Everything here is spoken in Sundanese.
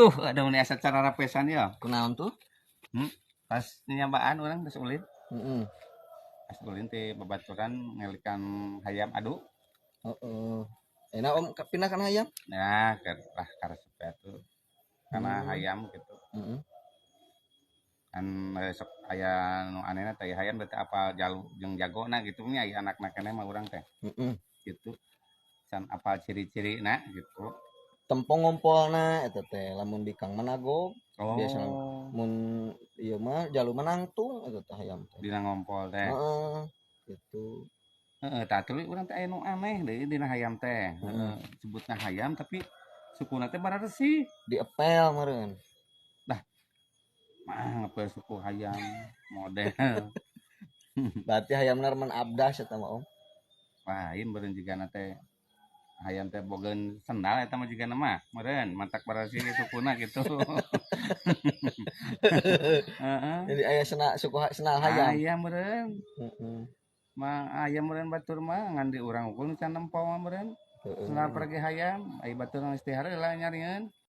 Aduh, ada mun asa cara rapesan ya. Kunaon tuh? Pas nyambaan urang geus ulin. Pas ulin teh babaturan ngelikan hayam adu. Heeh. Enak Om pindah kana hayam? Nah, lah karesep atuh. Karena hayam gitu. Kan sok aya nu anehna teh hayam berarti apa jalu jeung jagona gitu nya, aya anakna keneh mah urang teh. Gitu. Can apal ciri-cirina gitu. Tempo ngompolna eta teh lamun di Kang Managog. Oh. Biasa mun ieu mah jalu menangtung eta teh hayam teh. Dina ngompol teh. Heeh. Gitu. Heeh, tah tuluy urang teh aya nu aneh deui dina hayam teh. Heeh, sebutna hayam tapi sukuna teh barareusi. Diepel meureun. Lah. Mah ngepel suku hayam model. Berarti hayamna remen abdas eta mah, Om. Lain meureun, jigana teh hayam teh bogeun sendal eta mah jigana mah meureun matak barareusi sukuna gitu. Heeh. Jadi aya sena suku senal hayam. Hayam meureun. Heeh. Mah ayam meureun batur mah ngan di urang unggul can nempo mah meureun. Sendal pergi hayam, ai batur mah istihara lah nyarieun.